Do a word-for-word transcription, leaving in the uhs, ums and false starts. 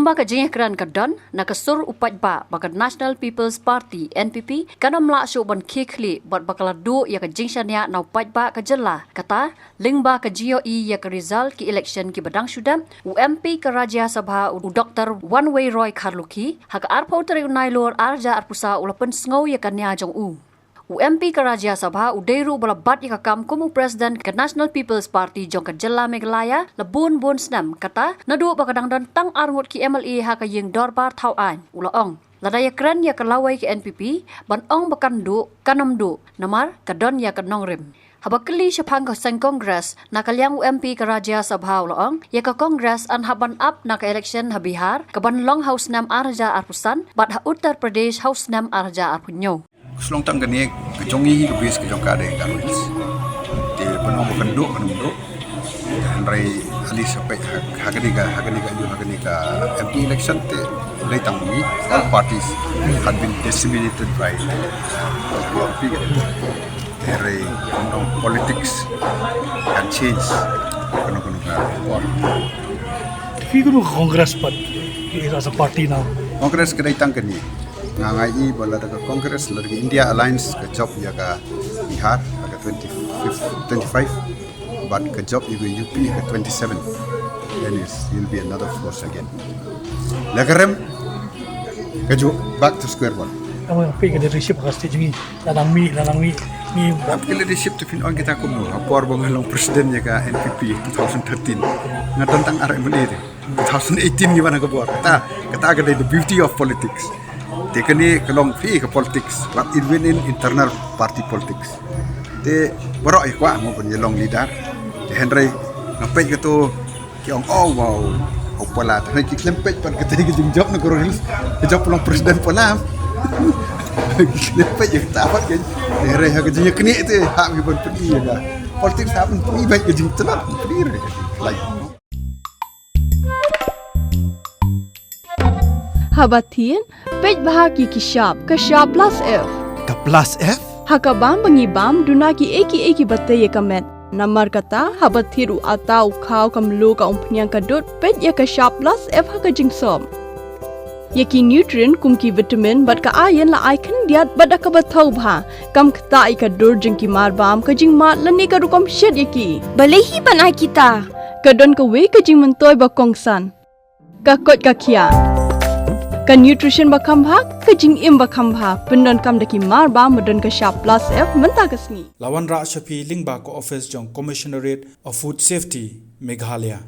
Ba ka jingïakren ka don na ka sur u paidbah ba ka National People's Party, N P P, kan ym lah shuh ban khie khlieh bad ba ka la duh ïa ka jingshaniah na u paidbah ka jylla. Kata, lyngba ka jingïohi ïa ka result ki election kiba dang shu dep, u M P ka Rajya Sabha u Doctor Wanwei Roy Kharlukhi, ha ka arphew tarik u Nailur arhajar arphew saw u la pynsngew ïa ka nia jong u. U M P ka Rajya Sabha u dei ruh ba la bat ïa ka kam kum u President ka National People's Party jong ka jylla Meghalaya la bun bun snem, kata naduh ba ka dang don tang arngut ki M L A ha ka ïing dorbar thaw aiñ. U la ong, lada ïakren ïa ka lawei ka N P P, ban ong ba kan duh, kan ym duh, namar ka don ïa ka nongrim. Haba kylli shaphang ka seng Congress, na ka liang u M P ka Rajya Sabha u la ong, ïa ka Congress yn hap ban ap na ka election ha Bihar, ka ban long ha u snem arhajar arphew san, bad ha Uttar Pradesh ha u snem arhajar arphew hynñiew. Ka shlong tang kane ka jong ngi, ka base ka jong ka dei Garo Hills. Te ban ong ba kan duh, kan ym duh. Hynrei at least ha peit ha, ha kane ka, ha kane ka, ha kane ka M P election te dei tang ngi, all parties had been decimated by, uh, P P. Hynrei, you know, politics can change. Kano kano ka por. Phi kynmaw Congress pat, as a party now? Congress ka dei tang kane. Nga nga i ba lada ka Congress, lada ka India Alliance ka jop ïa ka Bihar ha ka twenty-fifth, twenty-five, bad ka jop ïa ka U P ha ka twenty-seven, then is, will be another force again. La ka rem, ka ju back to square one. Ka mut phi ka leadership ka state jong ngi, la nang mih, la nang mih, mih. Ka leadership te phin ong kita kumno, ha por ba nga long president ïa ka N P P two thousand thirteen, nga don tang ar M L A te. Two thousand eighteen ngi wan ha ka bor. Kata, kata ka dei the beauty of politics. Te kane ka long phi ka politics, but it win in internal party politics. Te baroh ïa kwah mo ban ïa long leader. Te hynrei nga peit kato ki ong, "Oh wow, u Pala." Te hynrei ki khlem peit pat kata ka jingjop na Garo Hills, ka jop long president Pala. Ki khlem peit ïa kata pat kan. Te hynrei ha ka jingïaknieh te hap ban pyni ïa ka politics, hap ban pyni bad ka jingtlot, pyni re ka jingtlot. Haba thied, peit bha ki ki shap, ka shap plus F. Ka plus F? Ha ka bam ba ngi bam, duna ki ei ki ei kiba tei ïa ka met. Namar kata, haba thied u atta u khaw ka mluh ka umphniang ka dud, peit ïa ka shap plus F ha ka jingsop. Ïa ki nutrient kum ki vitamin bad ka iron la ai khyndiat bad da kaba thaw bha. Kam ktah ïa ka dur jong ki marbam, ka jingmad lane ka rukom shet ïa ki. Balei hi ban ai kita? Ka don kawei ka jingmyntoi ba kongsan. Ka koit ka khiah. Ka nutrition ba kham bha, ka jingim ba kham bha. Pyndonkam da ki marbam ba don ka shap plus F mynta ka sngi. La wanrah sha phi lyngba ka office jong Commissionerate of Food Safety, Meghalaya.